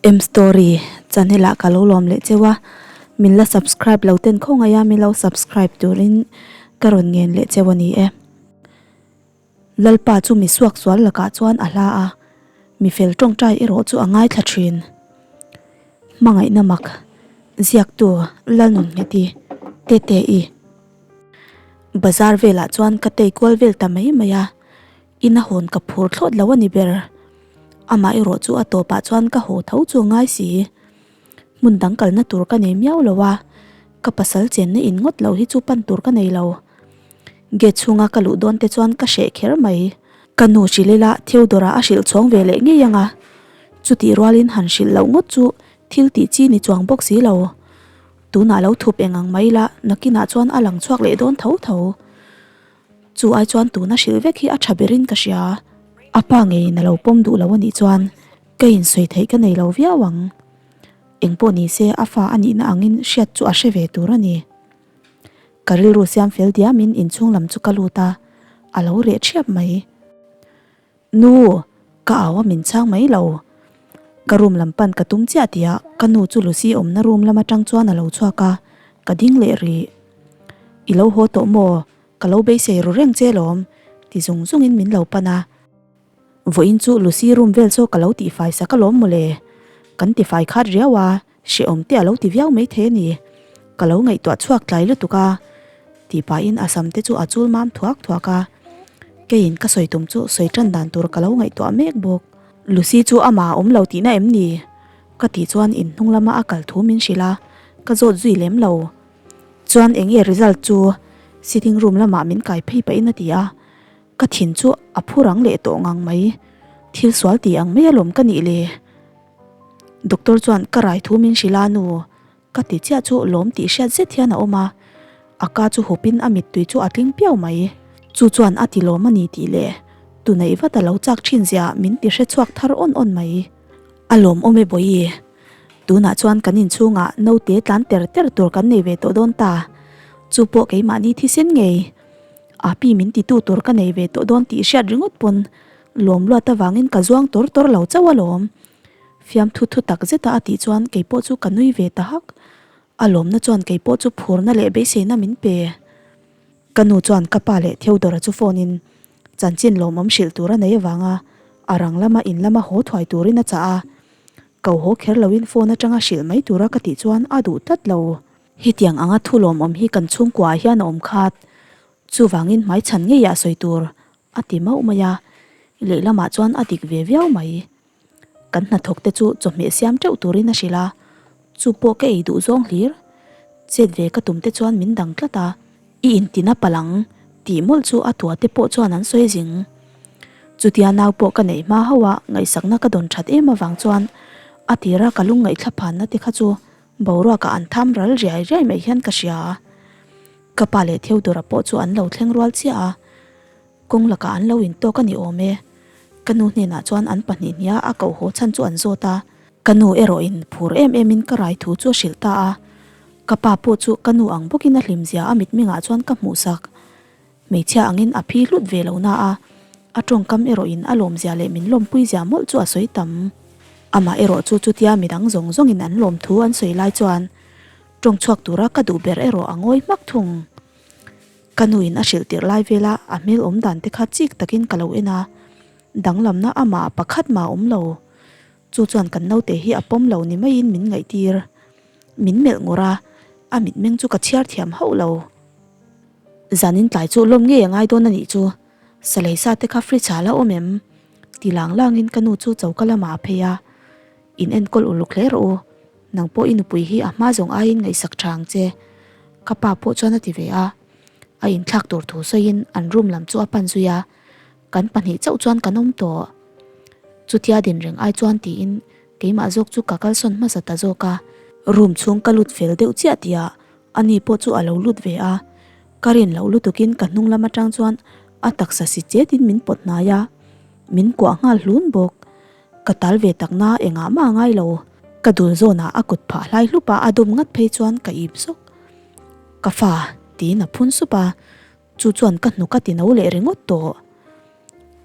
M story channel ah ka lo lawm leh cheu a, min la subscribe lo ten khawngaih a min lo subscribe turin ka rawn ngen leh cheu a ni e. Lalpa chu mi suaksual lakah chuan a hla a, mi fel tawngtai erawh chu a ngaithla thin. Hmangaihna mak ziaktu Lalnunngeti Tete-i. Bazar velah chuan ka tei kual vel ta mai mai a, ina hawn ka phur thlawt lo a ni ber. Amah erawh chu a tawpah chuan ka haw tho chu a ngai si. Hmun dang kalna tur ka nei miau lo a, ka pasal chenna in ngawt lo hi chu pan tur ka nei lo. Gate chhunga ka luh dawn te chuan ka hreh kher mai. Ka nu hrilh ila Theodore-a a hrilh chhawng ve leh ngei ang a, chutih rualin han hrilh loh ngawt chu thil tih chi ni chuang bawk si lo. Tunah lo thup eng ang mai ila nakinah chuan a lang chhuak leh dawn tho tho. Chu ai chuan tuna hrilh vek hi a tha berin ka hria. A pa ngeiin a lo pawm duh lo a nih chuan ka insawi theih ka nei lo viau ang. Engpawh ni se a fa a nihna angin hriat chu a hre ve tur a ni. Ka rilru siam fel diamin inchhung lam chu ka lut a, a lo reh thiap mai. Nu! Ka au a min chhang mai lo. Ka room lam pan ka tum chiah tih ah ka nu chu Lucy awmna room lam atang chuan a lo chhuak a, ka ding leh rih. I lo haw tawh maw? Ka lo beisei ru reng che lawm ti zung zungin min lo pan a. Vawiin chu Lucy room vel saw ka lo tihfai sak alawm mawle. Kan tifai khat riau a, Hrehawm te a lo ti viau maithei a ni. Ka lo ngaihtuah chhuak tlai lutuk a, tih pahin a sam te chu a chul mam thuak thuak a. Keiin ka sawi tum chu sawi tan dan tur ka lo ngaihtuah mek bawk. Lucy chu amah a awm lo tihna em ni? Ka tih chuan in hnung lama a kal thu min hrilh a, ka zawt zui lem lo. Chuan eng nge result chu? Sitting room lamah min kai phei pahin a ti a. Ka thin chu a phu rang leh tawh ngang mai. Thil sual ti ang mai alawm ka nih le. Doctor chuan ka rai thu min hrilh a nu ka ti chiah chu lawm tih hriat zet hian a awm a, a ka chu hup in a mittui chu a tling piau mai. Chu chuan a ti lawm a ni tih leh tuneih vat a lo chak thin zia min ti hre chhuak thar awn awn mai. A lawm awm e Bawihi, tunah chuan kan inchhungah naute tlan ter ter tur kan nei ve tawh dawn ta, chu pawh keimahni thisen ngei. Api min ti tu tur ka nei ve tawh dawn tih hriat ringawt pawn Lawm luat avangin ka zuang tawr tawr lo chauh alawm. Fiamthu thu tak zeta a tih chuan keipawh chu ka nui ve ta hak. A lawmna chuan keipawh chu phurna leh beiseina min pe. Ka nu chuan ka pa leh Theodore-a chu phone in chanchin lawmawm hrilh tur a nei avanga a rang lama in lama haw thuai turin a chah a. Ko haw kher loin phone atanga hrilh mai tura ka tih chuan a duh tlat lo. Hetiang anga thu lawmawm hi kan chhungkuaah hian a awm khat. Chuvangin hmaichhan ngeiah sawi tur A ti mauh mai a, lehlamah chuan a dik ve viau mai. Kan hnathawk te chu chawhmeh siam teuh turin a hrilh a, chu pawh ka ei duh zawng hlir. Chet ve ka tum te chuan min dang tlat a, i intina palh ang tih mawlh chu a tua te pawh chuan an sawi zing. Chutia nau pawh ka neih hma hauh a ngaihsakna ka dawn that em avang chuan a tira ka lungngaihthla phanna te kha chu boruakah an tham ral riai riai mai hian ka hria. Ka pa leh Theodora pawh chu an lo thleng rual chiah a, kawng lakah an lo intawk a ni awm e. Ka nu hnenah chuan an pahnihnia a koh haw chhan chu an zawt a, ka nu erawhin phur em emin ka rai thu chu a hrilh ta a. Ka pa pawh chu ka nu ang bawkin a hlimzia a mitmengah chuan ka hmuhsak. Hmeichhia angin a phi hlut ve lo na a, a tawngkam erawhin a lawmzia leh min lawmpuizia mawlh chu a sawi tam. Amah erawh chu chutia midang zawng zawngin an lawm thu an sawi lai chuan Tawng chhuak tura ka duh ber erawh a ngawi hmak thung. Ka nuin a hrilh tirh lai vela a hmel awm dan te kha chik takin ka lo en a, danglamna amah pakhat mah a awm lo. Chu chuan kan naute hi a pawm lo ni maiin min ngaihtir. Min melh ngawr a, a mitmeng chu ka chhiar thiam hauh lo. Zanin tlai chu lawm ngei a ngai dawn a nih chu, Salei sa te kha fridge ah la awm em? Ti lang langin ka nu chu choka lamah a phei a, In enkawl uluk hle rawh u, nang pawh i nupui hi a hma zawng aiin ngaihsak tha ang che. Ka pa pawh chuan a ti ve a, a inthlak tur thu sawiin an room lam chu a pan zui a, kan pahnih chauh chuan kan awm tawh. Chutia din reng ai chuan tiin keimah zawk chu ka kalsawn hmasa ta zawk a. Room chhung ka lut fel deuh chiah tihah ani pawh chu a lo lut ve a, ka rin loh lutukin ka hnung lam atang chuan a taksa si chetin min pawt hnai a, min kuah nghal hlun bawk. Ka tal ve tak na engah mah a ngai lo. Ka dul zawnah a kut phah hlai hlup a, a dum ngat phei chuan ka ip zawk. Ka fa, tiin a phun sup a, chu chuan ka hnuk a ti no leh ringawt tawh.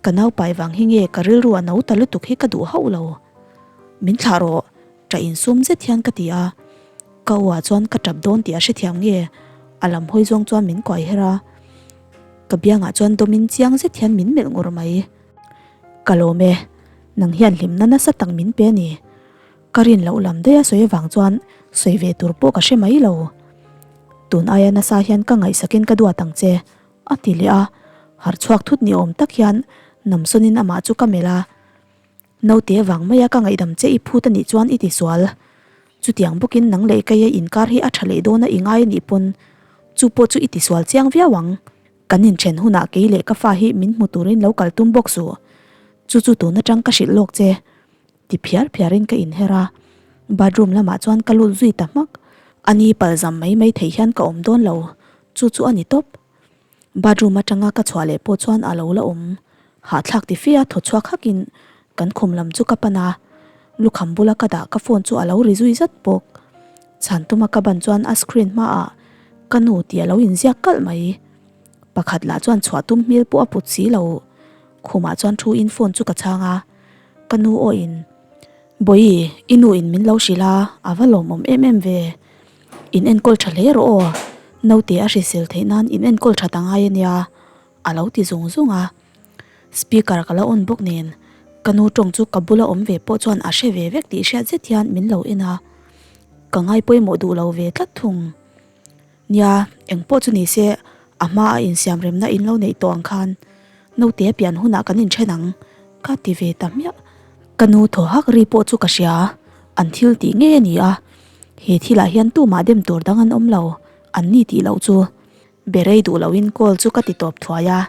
Ka naupai vang hi nge ka rilru a no ta lutuk hi ka duh hauh lo. Min thlah rawh, Ṭah insum zet hian ka ti a. Ka u ah chuan ka ṭap dawn tih a hrethiam nge? A lam hawi zawng chuan min kuai her a. Ka biangah chuan dawmin chiang zet hian min melh ngur mai. Ka lawm e, nang hian hlimna nasa tak min pe a ni. Ka rin loh lam daih a sawi avang chuan sawi ve tur pawh ka hre mai lo. Tun aia nasa hian ka ngaihsakin ka duat ang che, a ti leh a. Harh chhuak thut ni awm tak hian namsawnin amah chu ka melh a. Naute vang maia ka ngaihdam che i phut a nih chuan i tisual. Chutiang bawkin nang leh keia inkar hi a tha leh dawn a i ngai a nih pawn chu pawh chu i tisual chiang viau ang. Kan inthen hunah kei leh ka fa hi min hmu turin lo kal tum bawk suh. Chu chu tun atang ka hrilh lawk che. Ti phiar phiarin ka inher a, bathroom lamah chuan ka lut zui ta hmak. A ni palzam mai mai thei hian ka awm dawn lo, chu chu a ni tawp. Bathroom atanga ka chhuah leh pawh chuan a lo la awm. Hahthlak ti fe a thaw chhuak hakin kan khum lam chu ka pan a, lukham bula ka dah ka phone chu a lo ri zui zat bawk. Chhan tuma ka ban chuan a screen hmaah ka nu tih a lo inziak kalh mai. Pakhat lah chuan chhuah tum hmel pawh a put si lo. Khumah chuan thu in phone chu ka chhang a, ka nu aw in, Bawihi, i nu in min lo hrilh a, a va lawmawm em em ve. In enkawl tha hle rawh aw, naute a hrisel theih nan in enkawl that a ngai a nia, a lo ti zung zung a. Speaker ka la on bawk nen, ka nu tawng chu ka bula awm ve pawh chuan a hre ve vek tih hriat zet hian min lo en a, ka ngai pawimawh duh lo ve tlat thung. Nia, eng pawh chu ni se, a hma a insiam remna in lo neih tawh ang khan naute a pian hunah kan inthen ang, ka ti ve ta hmiah. Ka nu thaw hak ri pawh chu ka hria, an thil tih ngei a ni a, he thilah hian tumah dem tur dang an awm lo, an ni tih loh chu. Berei duh loin call chu ka ti tawp thuai a,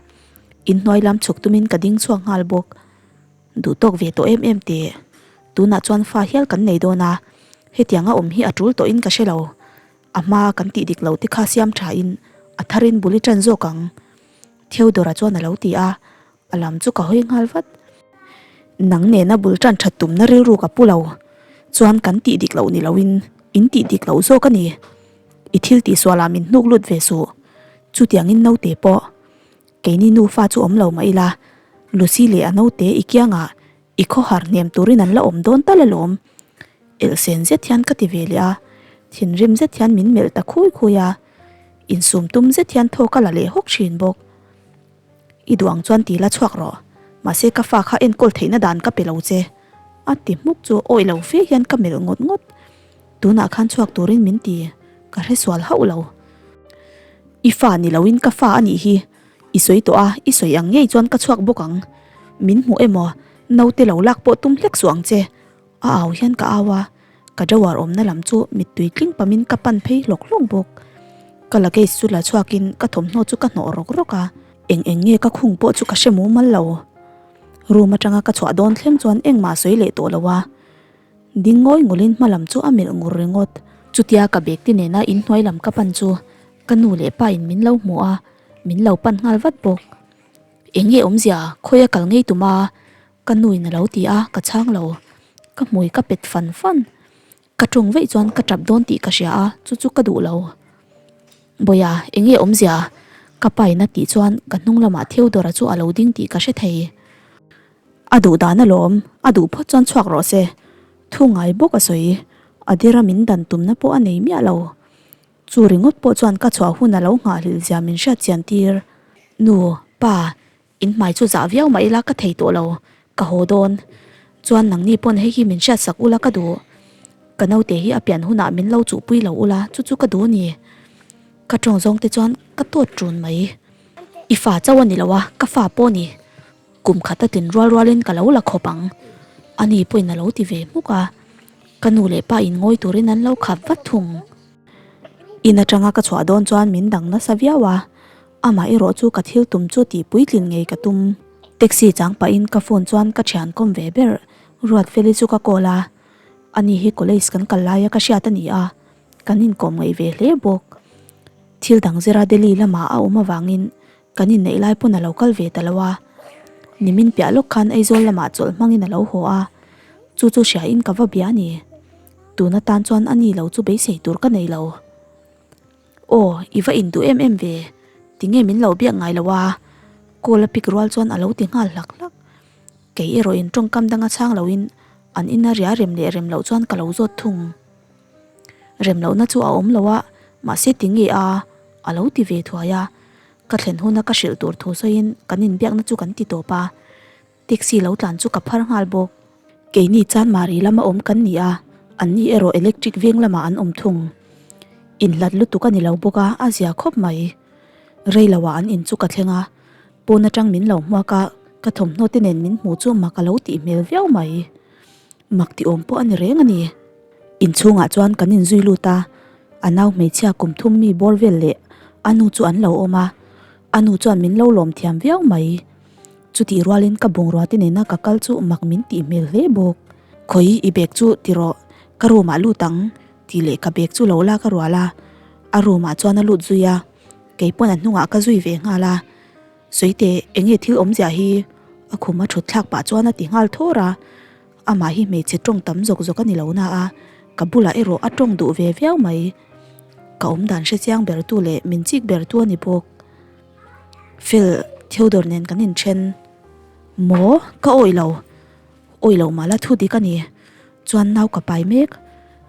inhnuai lam chhuk tumin ka ding chhuak nghal bawk. Duh tawk ve tawh em em teh. Tunah chuan fa hial kan nei dawn a, hetianga awm hi a tul tawhin ka hre lo. A hma kan tih dik loh te kha siam tha in a thar in bul i tan zawk ang. Theodora chuan a lo ti a, a lam chu ka hawi nghal vat. Nang nena bul tan that tumna rilru ka pu lo. Chuan kan tih dik loh ni lo in in tih dik loh zawk a ni. I thil tih sual ah min hnuk lut ve suh. Chutiang in naute pawh keini nufa chu awm lo mah ila Lucy leh a naute i kiangah I khawhar hnem turin an la awm dawn tal alawm. Elhsen zet hian ka ti ve leh a, thinrim zet hian min melh ta khui khui a, insum tum zet hian thaw ka la leh hawk thin bawk. I duh ang chuan ti la chhuak rawh, mahse ka fa kha enkawl theihna dan ka pe lo che, a ti hmuk chu awih lo fe hian ka melh ngawt ngawt. Tunah khan chhuak turin min ti, ka hre sual hauh lo. I fa ni loin ka fa a nih hi, I sawi tawh a, i sawi ang ngei chuan ka chhuak bawk ang. Min hmuh emaw, naute lo lak pawh tum hlek suh ang che. A au hian ka au a, ka drawer awmna lam chu mittui tling pamin ka pan phei hlawk hlawk bawk. Ka luggage chu la chhuakin ka thawmhnaw chu ka hnawh rawk rawk a, eng eng nge ka khung pawh chu ka hre mumal lo. Room atanga ka chhuah dawn thleng chuan engmah sawi leh tawh lo a, ding ngawi ngulin hma lam chu a melh ngur ringawt. Chutia ka bag te nena inhnuai lam ka pan chu ka nu leh pa in min lo hmu a, Min lo pan nghal vat bawk. Eng nge awmzia, khawi a kal ngei tum a? Ka nu in a lo ti a, ka chhang lo. Ka hmui ka pet fan fan. Ka tawng veih chuan ka tap dawn tih ka hria a, chu chu ka duh lo. Bawiha, eng nge awmzia? Ka pa in a tih chuan ka hnung lamah Theodora chu a lo ding tih ka hre thei. A duh dan alawm, a duh phawt chuan chhuak rawh se. Thu ngai bawk a sawi. A dira min dan tumna pawh a nei miah lo. Chu ringawt pawh chuan ka chhuah hun a lo nghahhlilh zia min hriat chian tir. Nu, pa, in hmai chu zah viau mah ila ka thei tawh lo, ka haw dawn. Chuan nangni pawn hei hi min hriat sak ula ka duh. Ka naute hi a pian hunah min lo chuhpui lo ula chu chu ka duh a ni. Ka tawng zawng te chuan ka tawt ṭun mai. I fa chauh a ni lo a, ka fa pawh a ni. Kum khat a tlin rual rualin ka lo la khawp ang. Ani pawhin a lo ti ve hmuk a. Ka nu leh pa in ngawi turin an lo khap vat thung. In atanga ka chhuah dawn chuan min dang nasa viau a, amah erawh chu ka thil tum chu tih puitlin ngei ka tum. Taxi chang pahin ka phone chuan ka thian kawm ve ber Ruatfeli chu ka call a, ani hi college kan kal laia ka hriat a ni a, kan inkawm ngaih ve hle bawk. Thil dang zira Delhi lamah a awm avangin Kan inneih lai pawn a lo kal ve ta lo a, nimin piah lawk khan Aizawl lamah chawlh hmangin a lo haw a, chu chu hriain ka va bia a ni. Tun atan chuan a ni lo chu beisei tur ka nei lo. Aw, i va induh em em ve, tinge min lo biak ngai lo a? Call a pick rual chuan a lo ti nghal hlak hlak. Kei erawhin tawngkam danga chhang loin. An ina ria rem leh rem loh chuan ka lo zawt thung. Rem lohna chu a awm lo a, mahse tinge a? A lo ti ve thuai a. Ka thlen huna ka hrilh tur thu sawiin kan inbiakna chu kan ti tawp a. Taxi lo tlan chu ka phar nghal bawk. Keini Chanmari lama awm kan ni a, anni erawh electric veng lamah an awm thung. Inhlat lutuk a ni lo bawk a, a zia khawp mai. Rei loah an in chu ka thleng a, pawn atang min lo hmuak a, ka thawmhnaw te nen min hmuh chu mak a lo tih hmel viau mai. Mak ti awm pawh a ni reng a ni. Inchhungah chuan kan inzui lut a, a nau hmeichhia kum thum mi bawr vel leh a nu chu an lo awm a, a nu chuan min lo lawm thiam viau mai. Chutih rualin ka bungrua te nena ka kal chu mak min tih hmel hle bawk. Khawi i bag chu ti rawh, ka room ah lut ang tih leh ka bag chu lo lak a rual a, a room ah chuan a lut zui a, keipawn a hnungah ka zui ve nghal a. Sawite enge thil awmzia hi? A khum a thut thlak pah chuan a ti nghal thawr a, amah hi hmeichhe tawng tam zawk zawk a ni lo na a, ka bulah erawh a tawng duh ve viau mai. Ka awmdan hrechiang ber tu leh min chik ber tu a ni bawk. Phil, Theodore nen kan inthen. Maw? Ka awih lo. Awih lo mah la thu dik a ni. Chuan nau ka pai mek.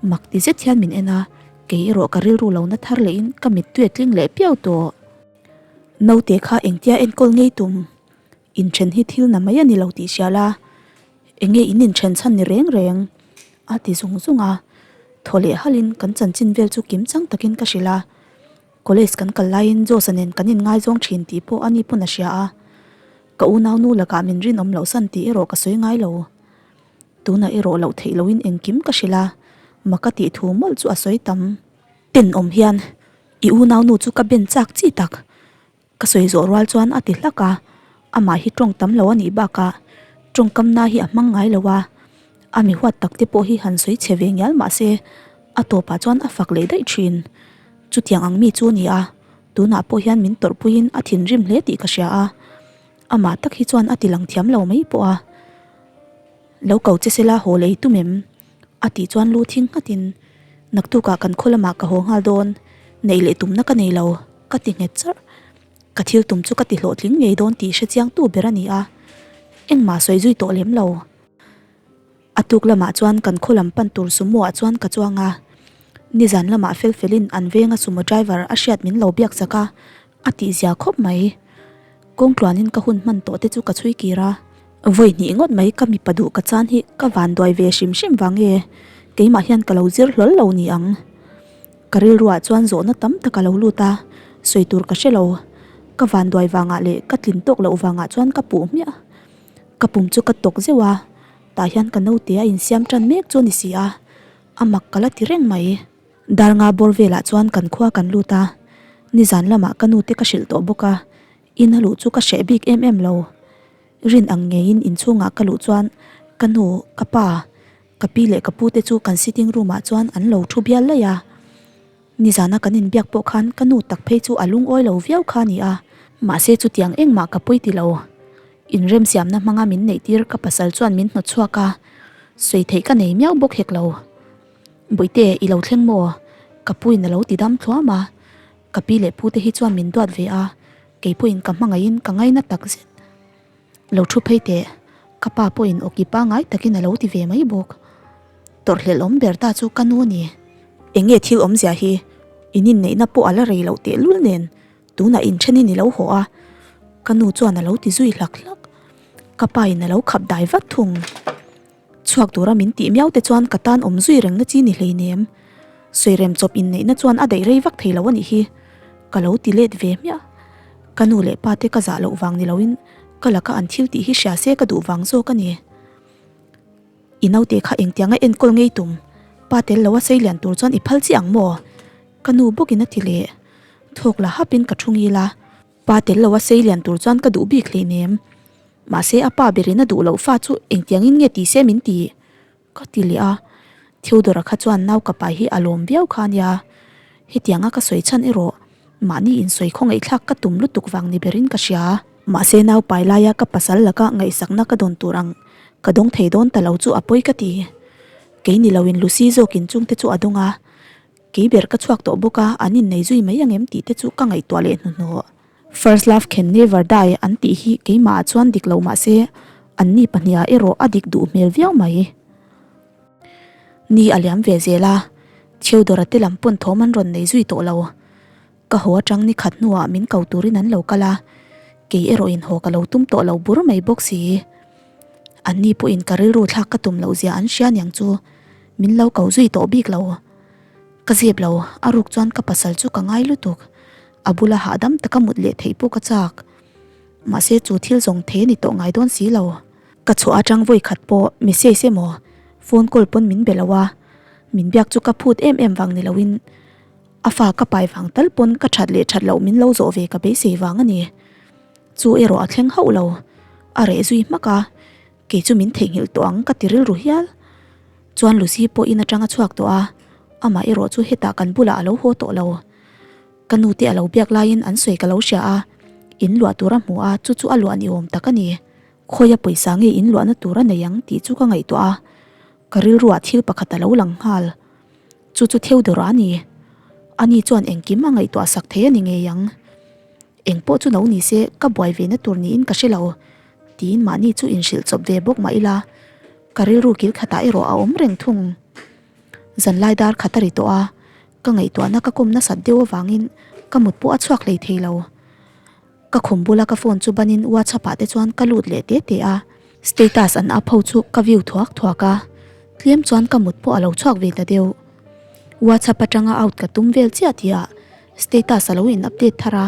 Mak ti zet hian min en a, kei erawh ka rilru lo na thar lehin ka mittui a tling leh piau tawh. Naute kha engtia enkawl ngei tum? Inthen hi thil na mai a ni lo tih hria la, enge in inthen chhan ni reng reng? A ti zung zung a. Thaw leh halin kan chanchin vel chu kim chang takin ka hrilh a. College kan kal laiin Josh-a nen kan inngaizawng thin tih pawh ani pawn a hria a, ka unaunu lakah min rinawm loh san tih erawh ka sawi ngai lo. Tunah erawh loh theih loin engkim ka hrilh a, maka tih thu mawlh chu a sawi tam. Tenawm hian i unaunu chu ka ben chak chi tak. Ka sawi zawh rual chuan a ti hlak a, amah hi tawng tam lo a nih bakah tawngkamna hi a hmang ngai lo a, a mi huat tak te pawh hi han sawi chhe ve ngial mah se a tawpah chuan a fak leh daih thin. Chutiang ang mi chu a ni a, tunah pawh hian min tawrhpuiin a thinrim hle tih ka hria a, amah tak hi chuan a ti lang thiam lo mai pawh a. Lo ko che sela haw lei tum em? A tih chuan lu thing nghatin, Naktukah kan khaw lamah ka haw nghal dawn, neih leh tumna ka nei lo, ka ti nghet charh. Ka thil tum chu ka ti hlawhtling ngei dawn tih hre chiangtu ber a ni a, engmah sawi zui tawh lem lo. A tuk lamah chuan kan khaw lam pan tur sumo ah chuan ka chuang a, nizan lamah fel felin an venga sumo driver a hriat min lo biak chak a, a tihzia khawp mai. Kawng tluanin ka hun hman tawh te chu ka chhui kir a. Vawi hnih ngawt mai ka mipa duh ka chan hi ka van duai ve hrim hrim vang nge keimah hian ka lo zir hlawl lo ni ang. Ka rilruah chuan zawhna tam tak a lo lut a, sawi tur ka hre lo. Ka van duai vangah leh ka tlin tawk loh vangah chuan ka puh hmiah. Ka pum chu ka tawk zeuh a, tah hian ka naute a insiam tan mek chu a ni si a, a mak ka la ti reng mai. Darnga bawr velah chuan kan khua kan lut a, nizan lamah ka nute ka hrilh tawh bawk a, in a luh chu ka hreh bik em em lo. Rin ang ngeiin inchhungah ka luh chuan ka nu, ka pa, ka pi leh ka pute chu kan sitting room ah chuan an lo thu bial laih a. Nizana kan inbiak pawh khan ka nu tak phei chu a lungawi lo viau kha a ni a, mahse chutiang engmah ka pawi ti lo. Inremsiamna hmanga min neihtir ka pasal chuan min hnawt chhuak a, sawi theih ka nei miau bawk hek lo. Bawihte, i lo thleng maw? Ka puin a lo ti dam thluam a, ka pi leh pute hi chuan min duat ve a, kei pawhin ka hmangaihin ka ngaina tak zet. Lo thu phei teh, ka pa pawhin awki pangai takin a lo ti ve mai bawk. Tawrhhlelh awm ber ta chu ka nu a ni. Eng nge thil awmzia hi? In inneihna pawh a la rei loh tehlul nen, tunah inthenin i lo haw a, ka nu chuan a lo ti zui hlak hlak. Ka pa in a lo khap dai vat thung. Chhuak tura min tih miau te chuan ka tan awm zui rengna chi ni hleinem. Sawirem chawp inneihna chuan a daih rei vak thei lo a nih hi. Ka lo ti let ve hmiah. Ka nu leh pa te ka zah loh vang ni loin ka laka an thil tih hi hria se ka duh vang zawk a ni. I naute kha engtianga enkawl ngei tum? Pa tel lo a sei lian tur chuan i phal chiah ang maw? Ka nu bawkin a ti leh. Thawk la hapin ka thu ngil a. Pa tel lo a sei lian tur chuan ka duh bik hleinem. Mahse a pa berin a duh loh fa chu engtiangin nge ti se min ti? Ka ti leh a, Theodore-a kha chuan nau ka pai hi a lawm viau kha ania, hetianga ka sawi chhan erawh mahni insawi khawngaihthlak ka tum lutuk vang ni berin ka hria. Mahse nau pai laia ka pasal laka ngaihsakna ka dawn tur ang ka dawng thei dawn ta lo chu a pawi ka ti. Kei ni loin Lucy zawkin chungte chu a dawng a, kei ber ka chhuak tawh bawk a, an innei zui mai angem tih te chu ka ngaihtuah leh hnuhnawh. First love can never die an tih hi keimah ah chuan dik lo mahse anni pahniha erawh a dik duh hmel viau mai. Ni a liam ve zel a, Theodore-a te lam pawn thawm an rawn nei zui tawh lo. Ka haw atang ni khat hnuah min ko turin an lo kal a, kei erawh in haw ka lo tum tawh lo bur mai bawk si. Anni pawhin ka rilru thlak ka tum loh zia an hria niang chu min lo ko zui tawh bik lo. Ka zep lo, a ruk chuan ka pasal chu ka ngai lutuk. A bula hahdam taka mut leh theih pawh ka chak. Mahse chu thil zawng thei a ni tawh ngai dawn si lo. Ka chhuah atang vawi khat pawh message emaw phone call pawn min be lo a, min biak chu ka phut em em vang ni loin a fa ka pai vang tal pawn ka that leh that loh min lo zawh ve ka beisei vang a ni. Chu erawh a thleng hauh lo, a reh zui hmak a, kei chu min theihnghilh tawh ang ka ti rilru hial. Chuan Lucy pawh in atang a chhuak tawh a, amah erawh chu hetah kan bulah a lo haw tawh lo. Ka nu te a lo biak laiin an sawi ka lo hria a, in luah tur a hmu a, chu chu a luah ni awm tak a ni. Khawia pawisa nge in luahna tur a nei ang tih chu ka ngaihtuah a, ka rilruah thil pakhat a lo lang nghal. Chu chu Theodore a ni. Ani chuan engkim a ngaihtuah sak thei a ni ngei ang. Eng pawh chu lo ni se ka buai ve na tur niin ka hre lo tiin mahni chu inhrilh chawp ve bawk mah ila ka rilru kil khatah erawh a awm reng thung. Zanlai dar khat a ri tawh a, ka ngaihtuahna ka kawm nasat deuh avangin ka mut pawh a chhuak hlei thei lo. Ka khum bula ka phone chu banin WhatsApp ah te chuan ka lut leh te te a. Status an up ho chu ka view thuak thuak a, tlem chuan ka mut pawh a lo chhuak ve ta deuh. WhatsApp atanga out ka tum vel chiah tihah status a lo in update thar a,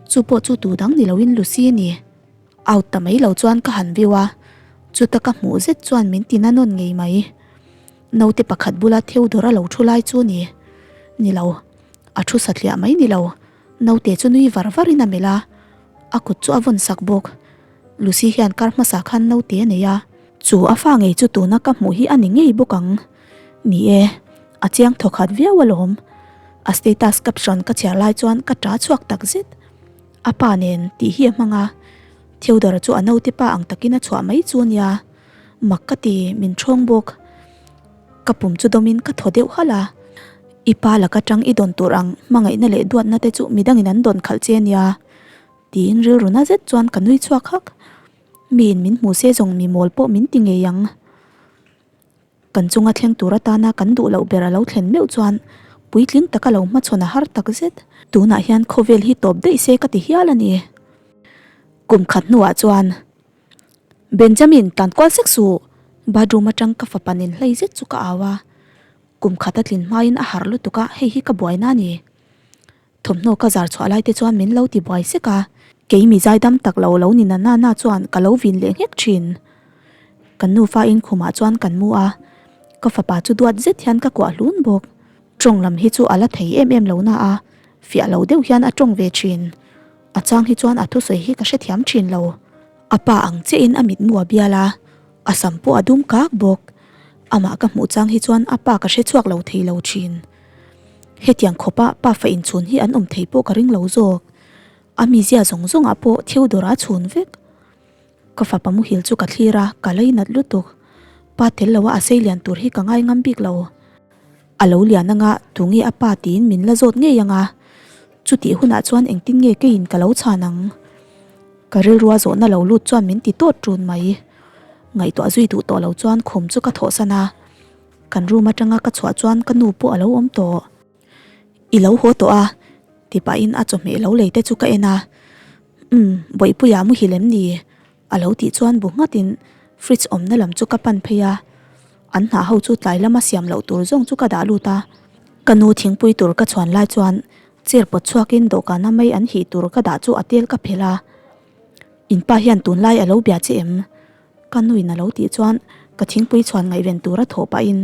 chu pawh chu tu dang ni loin Lucy a ni. Out ta mai lo chuan ka han view a, chuta ka hmuh zet chuan min ti na nawn ngei mai. Naute pakhat bula Theodore a lo thu lai chu ni. Ni lo, a thu satliah mai ni lo. Naute chu nui var varin a melh a, a kut chu a vawn sak bawk. Lucy hian kar hmasa khan naute a nei a. Chu a fa ngei chu tuna ka hmuh hi a ni ngei bawk ang. Ni e, a chiang thawkhat viau alawm. A status caption ka chhiar lai chuan ka ṭa chhuak tak zet. A pa nen tih hi a hmang a, Theodore chu a naute pa ang takin a chhuah mai chu a nia. Mak ka ti, min ṭhawng bawk. Ka pum chu dawmin ka thaw deuh halh a. I pa laka tang i dawn tur ang hmangaihna leh duatna te chu midangin an dawn khalh che a nia tiin rilru na zet chuan ka nui chhuak hak. Miin min hmu se zawng mi mawl pawh min ti ngei ang. Kan chunga thleng tur atana kan duh loh ber a lo thlen meuh chuan puitling taka lo hmachhawn a har tak zet. Tunah hian khawvel hi tawp daih se ka ti hial a ni. Kum khat hnuah chuan Benjamin tan kual sek suh bathroom atang ka fapa nen hlei zet chu ka au a. Kum khat a tlin hmain a harh lutuk a, hei hi ka buaina a ni. Thawmhnaw ka zar chhuah lai te chuan min lo ti buai sek a, kei mi zaidam tak lo lo ni na na na chuan ka lo vin leh nghek thin. Kan nufa in khumah chuan kan mu a, ka fapa chu duat zet hian ka kuah hlun bawk. Tawng lam hi chu a la thei em em lo na a, fiah lo deuh hian a tawng ve thin. A chang hi chuan a thusawi hi ka hrethiam thin lo. A pa ang chiahin a mitmu a bial a, a sam pawh a dum kak bawk. Amah ka hmuh chang hi chuan a pa ka hre chhuak lo thei lo thin. Hetiang khawpa pa fa inchhun hi an awm thei pawh ka ring lo zawk. A mizia zawng zawngah pawh Theodore a chhun vek. Ka fapa muhil chu ka thlir a, ka leinat lutuk. Pa tel loa a sei lian tur hi ka ngai ngam bik lo. A lo lian anga tunge a pa tiin min la zawt ngei anga. Chutih hunah chuan engtin nge keiin ka lo chhan ang? Ka rilrua zawhna lo lut chuan min ti tawt ṭun mai. Ngaihtuah zui duh tawh lo chuan khum chu ka thawhsan a. Kan room aṭanga ka chhuah chuan ka nu pawh a lo awm tawh. I lo haw tawh a? ti pahin a chawhmeh lo lei te chu ka en a. Umm, Bawihpuia muhil em ni? A lo tih chuan bu nghatin fridge awmna lam chu ka pan phei a, an hnah ho chu tlai lama siam loh tur zawng chu ka dah lut a. Ka nu thingpui tur ka chhuan lai chuan chair pawt chhuakin dawhkana mai an hih tur ka dah chu a tel ka phelh a. In pa hian tunlai a lo bia che em? Ka nuin a lo tih chuan ka thingpui chhuan ngaihven tura thawh pahin,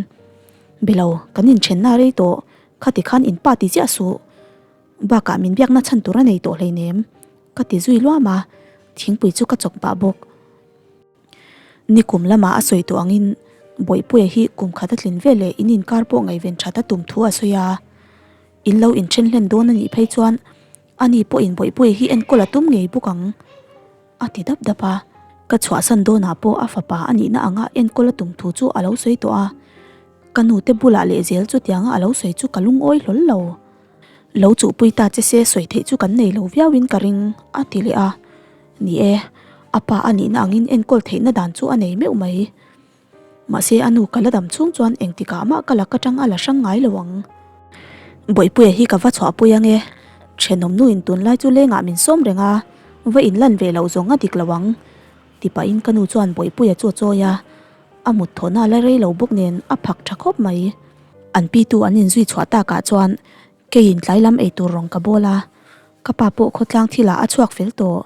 Be lo, kan inthenna rei tawh, khati khan in pa ti chiah suh. Bakah min biakna chhan tur a nei tawh hleinem. Ka ti zui luam a, thingpui chu ka chawk pah bawk. Nikum lamah a sawi tawh angin Bawihpuia hi kum khat a tlin vel leh in inkar pawh ngaihven that a tum thu a sawi a. In lo inthen hlen dawn a nih phei chuan ani pawhin Bawihpuia hi enkawl a tum ngei bawk ang a ti dap dap a. Ka chhuahsan dawnah pawh a fapa a nihna anga enkawl a tum thu chu a lo sawi tawh a. Ka nute bulah lehzel chutianga a lo sawi chu ka lungawi hlawl lo. Lo chuhpui ta che se sawi theih chu kan nei lo viauin ka ring, a ti leh a. Ni e, a pa a nihna angin enkawl theihna dan chu a nei meuh mai. Mahse a nu ka la dam chhung chuan engtikah mah ka lak atang a la hrang ngai lo ang. Bawihpuia hi ka va chhuahpui ange, thenawm nuin tunlai chu lengah min sawm reng a, va inlan ve loh zawng a dik lo ang, ti pahin ka nu chuan Bawihpuia chu a chawi a, a mut thawhna a la rei lo bawk nen a phak tha khawp mai. An pitu an inzui chhuah takah chuan keiin tlai lam eitur rawng ka bawl a, ka pa pawh khawtlang thilah a chhuak fel tawh.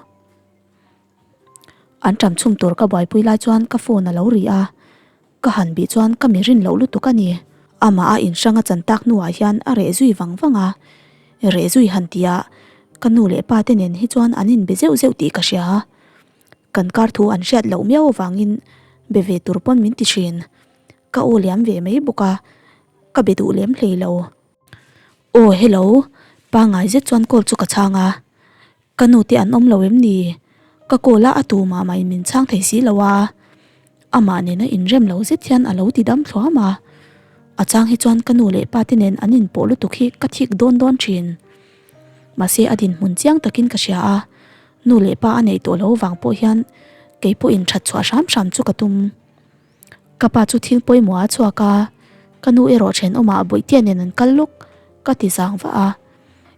An ṭam chhum tur ka buaipui lai chuan ka phone a lo ri a, ka han bih chuan ka mi rin loh lutuk a ni. Amah a inhrang a chan tak hnuah hian a reh zui vang vang a, reh zui han tihah ka nu leh pa te nen hi chuan an inbe zeuh zeuh tih ka hria. Kan kar thu an hriat loh miau avangin be ve tur pawn min ti ṭhin. Ka aw liam ve mai bawk a, ka be duh lem hlei lo. Aw hello, pangngai zet chuan call chu ka chhang a. Ka nu te an awm lo em ni? Ka call a, a tu mah mah in min chhang thei si lo a. Amah nena inrem lo zet hian a lo ti dam thluam a. A chang hi chuan ka nu leh pa te nen an inpawh lutuk hi ka thik dawn dawn thin. Mahse a dinhmun chiang takin ka hria a, nu leh pa a neih tawh lo vang pawh hian kei pawh inthat chhuah hram hram chu ka tum. Ka pa chu thil pawimawh a chhuak a, ka nu erawh thenawmah Bawihtea nen an kal lawk ka ti zang vah a.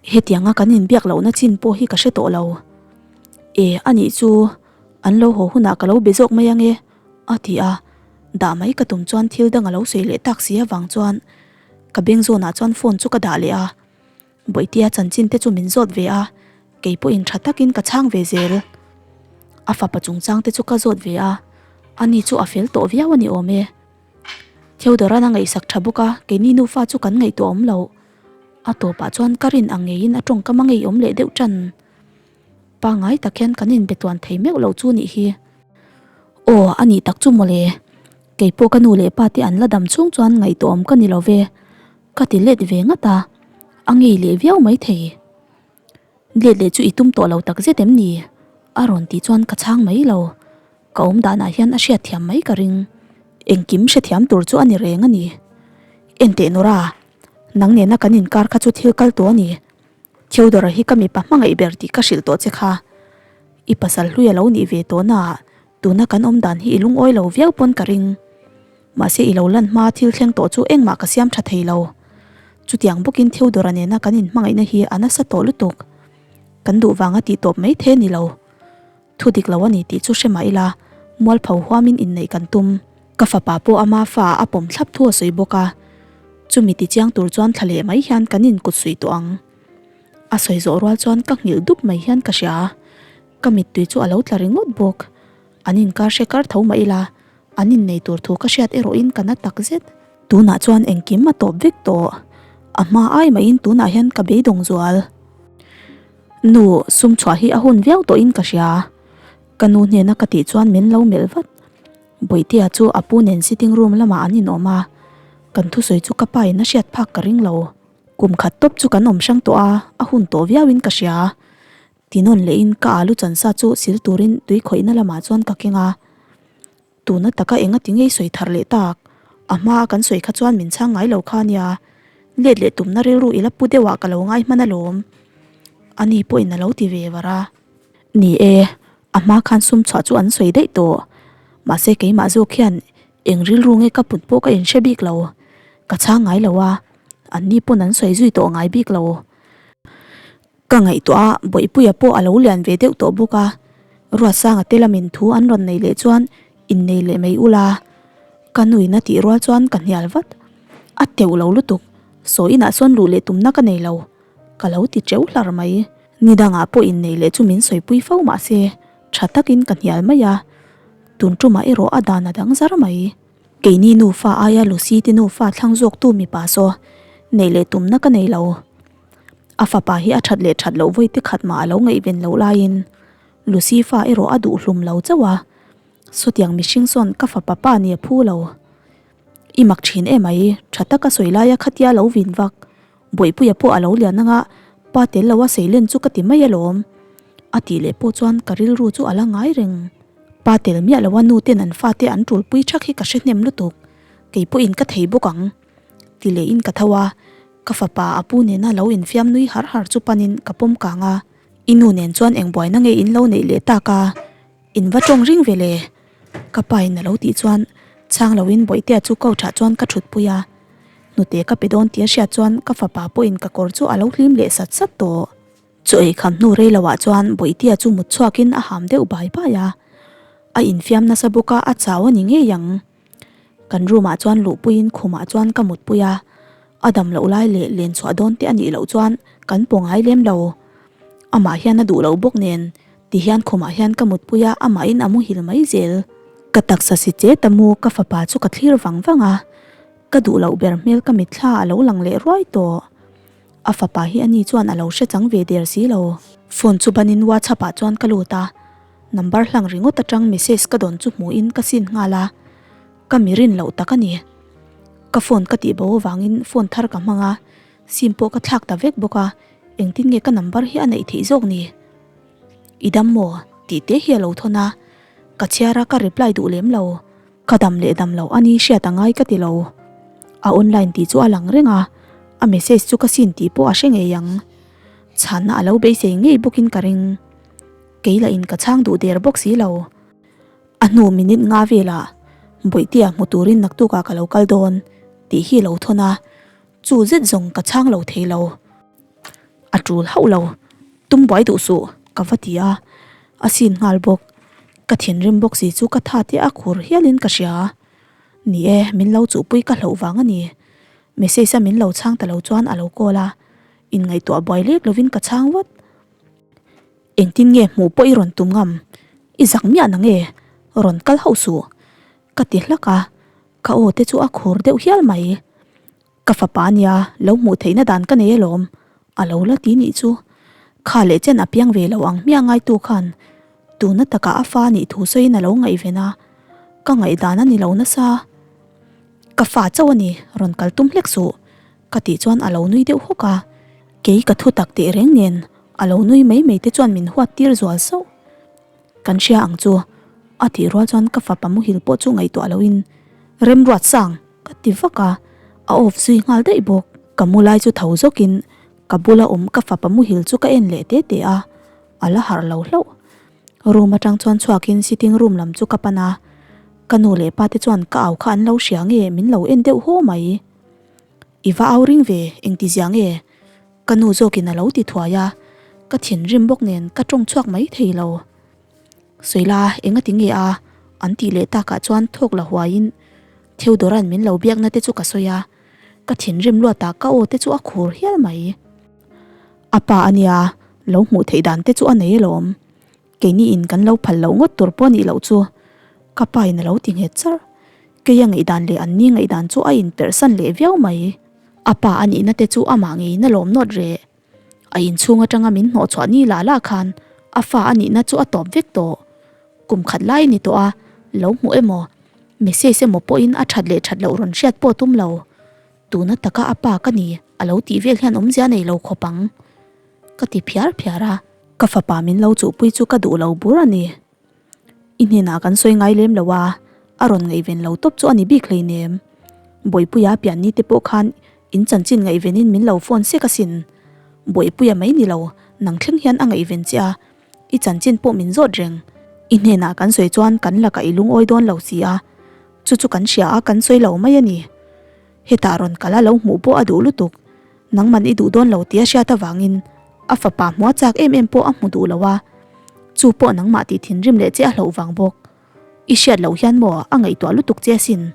Hetianga kan inbiak lohna chin pawh hi ka hre tawh lo. E, anih chu an lo haw hunah ka lo be zawk mai ange, a ti a. Dah mai ka tum chuan thil dang a lo sawi leh tak si avang chuan ka beng zawnah chuan phone chu ka dah leh a. Bawihtea chanchin te chu min zawt ve a, kei pawhin tha takin ka chhang ve zel. A fapa chungchang te chu ka zawt ve a, ani chu a fel tawh viau a ni awm e. Theodoran a ngaihsak tha bawk a, keini nufa chu kan ngaihtuah awm loh. A tawpah chuan ka rin ang ngeiin a tawngkam a ngeiawm leh deuh tan. Pangngai tak hian kan inbe tuan thei meuh lo chu nih hi. Aw, a nih tak chu mawle. Kei pawh ka nu leh pa te an la dam chhung chuan ngaihtuah awm ka ni lo ve. Ka ti let ve ngat a, a ngei leh viau maithei. Let leh chu i tum tawh lo tak zet em ni? A rawn tih chuan ka chhang mai lo. Ka awm danah hian a hriatthiam mai ka ring. Engkim hrethiam tur chu a ni reng a ni. Enteh Nora, nang nena kan inkar kha chu thil kal tawh a ni. Theodora hi ka mipa hmangaih ber tih ka hrilh tawh che kha. I pasal hlui a lo nih ve tawh naah tuna kan awm dan hi i lungawi lo viau pawn ka ring. Mahse i lo lan hma thil thleng tawh chu engmah ka siam tha thei lo. Chutiang bawkin Theodora nena kan inhmangaihna hi a nasa tawh lutuk. Kan duh vanga tih tawp mai the ni lo. Thu dik lo a ni tih chu hre mah ila, mualpho huamin inneih kan tum. Ka fapa pawh ama fa a pawm thlap thu a sawi bawk a, chumi ti chiang tur chuan thla leh mai hian kan inkut suih tawh ang. A sawi zawh rual chuan ka nghilh dup mai hian ka hria. Ka mittui chu a lo tla ringawt bawk. An inkar hre kar tho mah ila, An innei tur thu ka hriat erawhin ka na tak zet. Tunah chuan engkim a tawp vek tawh. A hma ai mahin tunah hian ka beidawng zual. Nu, sum chhuah hi a hun viau tawhin ka hria. Ka nu hnena ka tih chuan min lo melh vat. Bawihtea chu a pu nen sitting room lamah an inawm a, kan thusawi chu ka pa in a hriat phak ka ring lo. Kum khat tawp chu kan awm hrang tawh a, a hun tawh viauin ka hria. Tinawn lehin ka alu chansa chu sil turin tui khawihna lamah chuan ka keng a. Tuna taka enga ti ngei sawi thar leh tak? A hmaa kan sawi kha chuan min chhang ngai lo kha nia. Let leh tumna rilru i la pu deuhah ka lo ngai hman alawm. Ani pawhin a lo ti ve var a. Ni e, a hma khan sum chhuah chu an sawi daih tawh. Mahse keimah zawk hian eng rilru nge ka put pawh ka inhre bik lo. Ka chhang ngai lo a, anni pawn an sawi zui tawh ngai bik lo. Ka ngaihtuah a, Bawihpuia pawh a lo lian ve deuh tawh bawk a, Ruatsanga te lamin thu an rawn nei leh chuan innei leh mai ula, ka nuin a tih rual chuan ka hnial vat. A teuh lo lutuk, sawi inah sawn luh leh tumna ka nei lo, ka lo ti teuh hlar mai. Ni dangah pawh innei leh chu min sawipui fo mah se, tha takin ka hnial mai a, tun tumah erawh a dan a dang zar mai. Keini nufa aia Lucy te nufa thlang zawktu mipa saw neih leh tumna ka nei lo. A fapa hi a that leh that loh vawi te khat mah a lo ngaihven loh laiin Lucy fa erawh a duh hlum lo chauh a, sawtiang mihring sawn ka fapa pa ni a phu lo. I mak thin emai, tha taka sawi laia khatia lo vin vak, Bawihpuia pawh a lo lian anga pa tel lo a seilen chu ka ti mai alawm. A tih leh pawh chuan ka rilru chu a la ngai reng. Pa tel miah loa nu ten an fate an tulpui thak hi ka hre hnem lutuk, kei pawhin ka thei bawk ang. Ti lehin ka tho a, Ka fapa a pu nena lo infiam nui har har chu panin ka pawm kang a, I nu nen chuan eng buaina nge in lo neih leh tak a, in va tawng ring ve le? Ka pa in a lo tih chuan. Chhang loin Bawihtea chu couch ah chuan ka thutpui a, hnute ka pe dawn tih a hriat chuan ka fapa pawhin ka kawr chu a lo hlim leh sat sat tawh. Chaw ei kham hnu rei loah chuan Bawihtea chu mut chhuakin a ham deuh bai bai a, a infiam nasa bawk a a chau a ni ngei ang. Kan room ah chuan luhpuiin khumah chuan ka mutpui a, a dam loh lai leh len chhuah dawn te a nih loh chuan kan paw ngai lem lo. Amah hian a duh loh bawk nen ti hian khumah hian ka mutpui a, amahin a muhil mai zel. Ka taksa si che ta mu ka fapa chu ka thlir vang vang a, ka duh loh ber hmel ka mitthla a lo lang leh ruai tawh. A fapa hi ani chuan a lo hre chang ve der si lo. Phone chu banin WhatsApp ah chuan ka lut a, number hlang ringawt atang message ka dawn chu hmuhin ka sin nghal a, ka mi rin loh tak a ni. Ka phone ka tih bo avangin phone thar ka hmang a, sim pawh ka thlak ta vek bawk a, engtin nge ka number hi a neih theih zawk ni? I dam maw? tih te hi a lo thawn a, ka chhiar a ka reply duh lem lo. Ka dam leh dam loh a ni hriat a ngai ka ti lo. A online tih chu a lang reng a, a message chu ka sin tih pawh a hre ngei ang. Chhanna a lo beisei ngei bawkin ka ring. Kei lah in ka chhang duh der bawk si lo. A hnu minute nga velah Bawihtea hmu turin naktukah ka lo kal dawn tih hi lo thawn a, chu zet zawng ka chhang lo thei lo. A tul hauh lo, tum buai duh suh ka va ti a, a sin nghal bawk. Ka thinrim bawk si chu ka tha te a khur hialin ka hria. Ni e, min lo chuhpui ka hlauh vang a ni. Message a min lo chhang ta lo chuan a lo call a, inngaihtuah buai lek lovin ka chhang vat. Engtin nge hmuh pawh i rawn tum ngam? I zak miah na nge? Rawn kal hauh suh ka ti hlak a, ka aw te chu a khur deuh hial mai. Ka fapa ania, lo hmuh theihna dan ka nei alawm, a lo la ti nih chu. Kha leh chen a piang ve lo ang hmiah ngaitu khan tuna takah a fa nih thu sawiin a lo ngaihven a, ka ngaihdan a ni lo nasa. Ka fa chauh a ni, rawn kal tum hlek suh, ka tih chuan a lo nui deuh hawk a. Kei ka thu tak teh reng nen a lo nui mai mai te chuan min huat tir zual sauh. Kan hria ang chu, a tih rual chuan ka fapa muhil pawh chu ngaihtuah loin Remruat sang! Ka ti vak a, a off zui nghal daih bawk. Ka mu lai chu tho zawkin ka bula awm ka fapa muhil chu ka en leh te te a, a la harh lo hlauh. Room atang chuan chhuakin sitting room lam chu ka pan a, ka nu leh pa te chuan ka au kha an lo hria nge min lo en deuh haw mai. I va au ring ve, engti zia nge? Ka nu zawkin a lo ti thuai a, ka thinrim bawk nen ka tawng chhuak mai thei lo. Sawila enga ti nge a? An tih leh takah chuan thawk la huaiin Theodora'n min lo biakna te chu ka sawi a, ka thinrim luatah ka aw te chu a khur hial mai. A pa a nia, lo hmuh theih dan te chu a nei alawm. Keini in kan lo phal loh ngawt tur pawh a nih loh chu ka pa in a lo ti nghet char. Keia ngaihdan leh an ni ngaihdan chu a inperhsan leh viau mai. A pa a nihna te chu amah ngeiin a lawm nawt reh. A inchhung atanga min hnawh chhuah ni lah lah khan a fa a nihna chu a tawp vek tawh. Kum khat lai a ni tawh a, lo hmuh emaw, message emaw pawhin a that leh that loh rawn hriat pawh tum lo. Tuna taka a pa ka ni a lo tih vel hian awmzia nei lo khawp ang. Ka ti phiar phiar a. Ka fapa min lo chuhpui chu ka duh lo bur a ni. I hnenah kan sawi ngai lem lo a, a rawn ngaihven lo tawp chu a ni bik hleinem. Bawihpuia pian ni te pawh khan in chanchin ngaihvenin min lo phone sek asin. Bawihpuia mai ni lo, nang thleng hian a ngaihven che a, i chanchin pawh min zawt reng. I hnenah kan sawi chuan kan lakah i lungawi dawn lo si a, chu chu kan hria a kan sawi lo mai a ni. Hetah rawn kal a lo hmuh pawh a duh lutuk. Nangman i duh dawn lo tih a hriat avangin a fapa hmua chak em em pawh a hmu duh lo a, chu pawh nangmah tih thinrim leh che a hlauh vang bawk. I hriat loh hian maw a ngaihtuah lutuk che asin.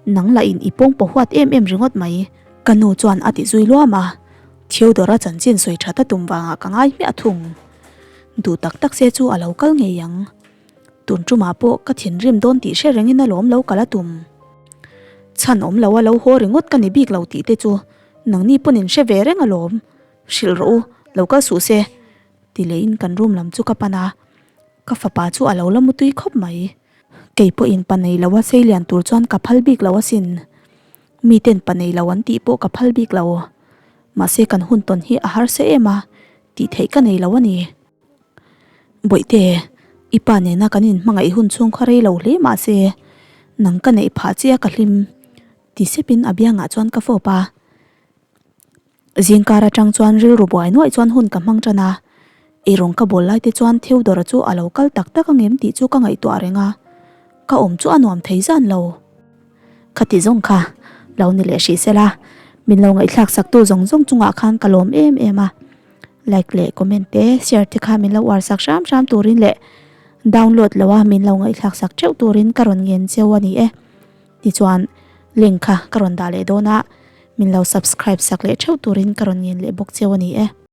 Nang lah in i pawng paw huat em em ringawt mai. Ka nu chuan a ti zui luam a, Theodora chanchin sawi that a tum vangah ka ngai hmiah thung. Duh tak tak se chu a lo kal ngei ang. Tun tumah pawh ka thinrim dawn tih hre rengin alawm lo kal a tum. Chhan awm lo a lo haw ringawt ka ni bik lo tih te chu nangni pawn in hre ve reng alawm. Hrilh rawh u, lo kal suh se ti lehin kan room lam chu ka pan a, ka fapa chu a lo la mutui khawp mai. Kei pawhin pa nei lo a sei lian tur chuan ka phal bik lo asin. Miten pa nei lo an tih pawh ka phal bik lo. Mahse kan hun tawn hi a harsa em a, tih theih ka nei lo a ni. Bawihte, i pa nena kan inhmangaih hun chhung kha rei lo hle mahse nang ka neih phah che a ka hlim ti sepin a biangah chuan ka fawp a. Zingkar atang chuan rilru buai nuaih chuan hun ka hmang tan a, eirawng ka bawl lai te chuan Theodora chu a lo kal tak tak angem tih chu ka ngaihtuah reng a, ka awm chu a nuam thei zan lo. Khati zawng kha lo ni leh hrih sela, min lo ngaihthlak saktu zawng zawng chungah khan ka lawm em em a. Like leh comment te share te kha min lo uar sak hram hram turin leh download lo a min lo ngaihthlak sak theuh turin ka rawn ngen cheu a ni e. Tichuan link kha ka rawn dah leh dawn a, min lo subscribe sak leh theuh turin ka rawn ngen leh bawk cheu a ni e.